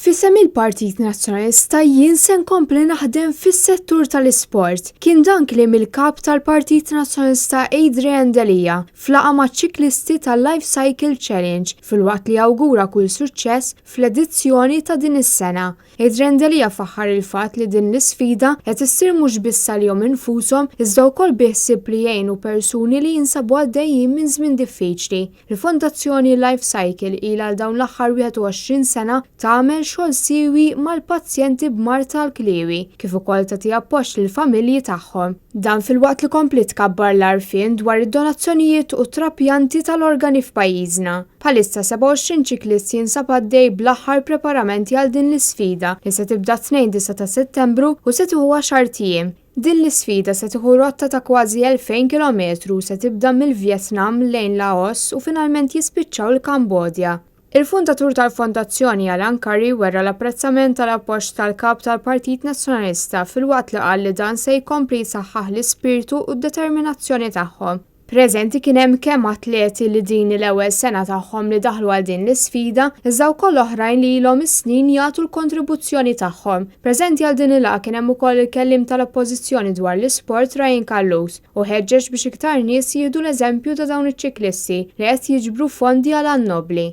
F'isem il-Partit Nazzjonalista jien se nkompli naħdem fis-settur tal-isport. Kien dan kliem il-Kap tal-Partit Nazzjonalista Adrian Delia f'laqgħa maċ-ċiklisti tal-Life Cycle Challenge filwaqt li awgura kull suċċess fl-edizzjoni ta' din is-sena. Adrian Delia faħħar il-fatt li din l-isfida qed issir mhux biss għalihom infushom iżda wkoll bi ħsieb li jgħinu persuni li jinsabu għaddejjin minn żmien diffiċli. Il-Fondazzjoni Life Cycle ilha għal dawn l-aħħar 21 sena tagħmel xogħol siewi mal-pazjenti b'mard tal-kliewi kif ukoll tagħti appoġġ lill-familji tagħhom. Dan filwaqt li kompliet tkabbar l-għarfien dwar id-donazzjonijiet u t-trapjanti tal-organi f'pajjiżna. Bħalissa 27 ċiklist jinsab għaddej bl-aħħar preparamenti għal din l-isfida li se tibda t-Tnejn 9 ta' Settembru u se tieħu għaxart ijiem. Din l-isfida se tieħu rotta ta' kważi 2,000 kilometru u se tibda mill-Vjetnam lejn Laos u finalment jispiċċaw il-Kambodja. Il-fundatur tal-fondazzjoni Alan Curry wera l-apprezzament tal-appoġġ tal-Kap tal-Partit Nazzjonalista filwaqt li qal li dan se jkompli jsaħħaħ l-ispirtu u d-determinazzjoni tagħhom. Preżenti kien hemm kemm atleti li din hi l-ewwel sena tagħhom li daħlu għal din l-isfida, iżda wkoll oħrajn li ilhom is-snin jagħtu l-kontribuzzjoni tagħhom. Preżenti għal din il-laqgħa kien hemm ukoll il-kelliem tal-Oppożizzjoni dwar l-isport Ryan Callus. u ħeġġeġ biex iktar nies jieħdu l-eżempju ta' dawn iċ-ċiklisti li qed jiġbru fondi għal għan nobbli.